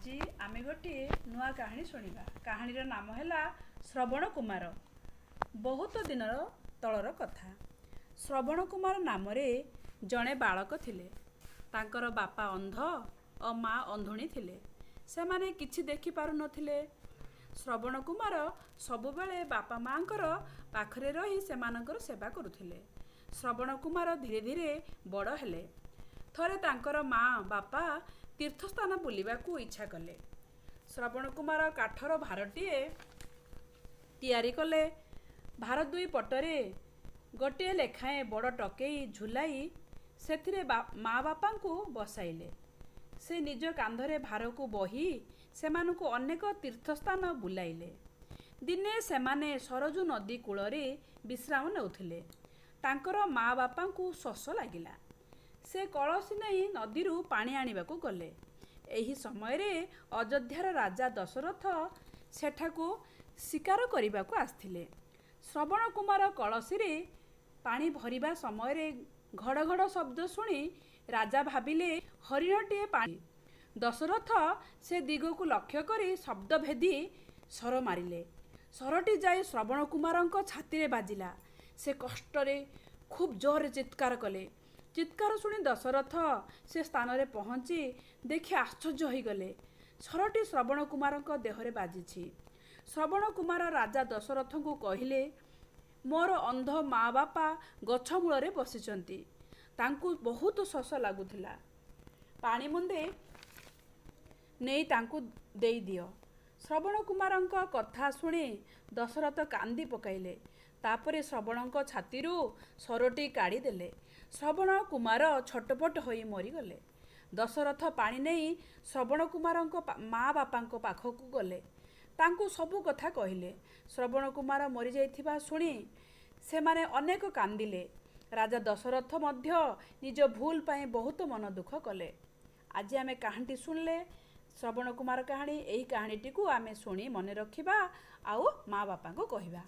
ଆଜି ଆମେ ଗୋଟିଏ ନୂଆ କାହାଣୀ ଶୁଣିବା। କାହାଣୀର ନାମ ହେଲା ଶ୍ରବଣ କୁମାର। ବହୁତ ଦିନର ତଳର କଥା। ଶ୍ରବଣ କୁମାର ନାମରେ ଜଣେ ବାଳକ ଥିଲେ। ତାଙ୍କର ବାପା ଅନ୍ଧ ଓ ମା ଅନ୍ଧୁଣୀ ଥିଲେ। ସେମାନେ କିଛି ଦେଖିପାରୁନଥିଲେ। ଶ୍ରବଣ କୁମାର ସବୁବେଳେ ବାପା ମାଆଙ୍କର ପାଖରେ ରହି ସେମାନଙ୍କର ସେବା କରୁଥିଲେ। ଶ୍ରବଣ କୁମାର ଧୀରେ ଧୀରେ ବଡ଼ ହେଲେ। ଥରେ ତାଙ୍କର ମା ବାପା ତୀର୍ଥସ୍ଥାନ ବୁଲିବାକୁ ଇଚ୍ଛା କଲେ। ଶ୍ରବଣ କୁମାର କାଠର ଭାରଟିଏ ତିଆରି କଲେ। ଭାର ଦୁଇ ପଟରେ ଗୋଟିଏ ଲେଖାଏଁ ବଡ଼ ଟକେଇ ଝୁଲାଇ ସେଥିରେ ମା ବାପାଙ୍କୁ ବସାଇଲେ। ସେ ନିଜ କାନ୍ଧରେ ଭାରକୁ ବହି ସେମାନଙ୍କୁ ଅନେକ ତୀର୍ଥସ୍ଥାନ ବୁଲାଇଲେ। ଦିନେ ସେମାନେ ସରଜୁ ନଦୀ କୂଳରେ ବିଶ୍ରାମ ନେଉଥିଲେ। ତାଙ୍କର ମା ବାପାଙ୍କୁ ଶୋଷ ଲାଗିଲା। ସେ କଳସୀ ନେଇ ନଦୀରୁ ପାଣି ଆଣିବାକୁ ଗଲେ। ଏହି ସମୟରେ ଅଯୋଧ୍ୟାର ରାଜା ଦଶରଥ ସେଠାକୁ ଶିକାର କରିବାକୁ ଆସିଥିଲେ। ଶ୍ରବଣ କୁମାର କଳସୀରେ ପାଣି ଭରିବା ସମୟରେ ଘଡ଼ଘଡ଼ ଶବ୍ଦ ଶୁଣି ରାଜା ଭାବିଲେ ହରିଣଟିଏ ପାଣି। ଦଶରଥ ସେ ଦିଗକୁ ଲକ୍ଷ୍ୟ କରି ଶବ୍ଦ ଭେଦି ଶର ମାରିଲେ। ଶରଟି ଯାଇ ଶ୍ରବଣ କୁମାରଙ୍କ ଛାତିରେ ବାଜିଲା। ସେ କଷ୍ଟରେ ଖୁବ୍ ଜୋରରେ ଚିତ୍କାର କଲେ। ଚିତ୍କାର ଶୁଣି ଦଶରଥ ସେ ସ୍ଥାନରେ ପହଞ୍ଚି ଦେଖି ଆଶ୍ଚର୍ଯ୍ୟ ହୋଇଗଲେ। ଶରଟି ଶ୍ରବଣ କୁମାରଙ୍କ ଦେହରେ ବାଜିଛି। ଶ୍ରବଣ କୁମାର ରାଜା ଦଶରଥଙ୍କୁ କହିଲେ, ମୋର ଅନ୍ଧ ମା ବାପା ଗଛ ମୂଳରେ ବସିଛନ୍ତି। ତାଙ୍କୁ ବହୁତ ଶୋଷ ଲାଗୁଥିଲା। ପାଣି ମୁନ୍ଦେ ନେଇ ତାଙ୍କୁ ଦେଇଦିଅ। ଶ୍ରବଣ କୁମାରଙ୍କ କଥା ଶୁଣି ଦଶରଥ କାନ୍ଦି ପକାଇଲେ। ତାପରେ ଶ୍ରବଣଙ୍କ ଛାତିରୁ ଶରଟି କାଢ଼ିଦେଲେ। ଶ୍ରବଣ କୁମାର ଛଟପଟ ହୋଇ ମରିଗଲେ। ଦଶରଥ ପାଣି ନେଇ ଶ୍ରବଣ କୁମାରଙ୍କ ମା ବାପାଙ୍କ ପାଖକୁ ଗଲେ। ତାଙ୍କୁ ସବୁ କଥା କହିଲେ। ଶ୍ରବଣ କୁମାର ମରିଯାଇଥିବା ଶୁଣି ସେମାନେ ଅନେକ କାନ୍ଦିଲେ। ରାଜା ଦଶରଥ ମଧ୍ୟ ନିଜ ଭୁଲ ପାଇଁ ବହୁତ ମନ ଦୁଃଖ କଲେ। ଆଜି ଆମେ କାହାଣୀଟି ଶୁଣିଲେ, ଶ୍ରବଣ କୁମାର କାହାଣୀ। ଏହି କାହାଣୀଟିକୁ ଆମେ ଶୁଣି ମନେ ରଖିବା ଆଉ ମା ବାପାଙ୍କୁ କହିବା।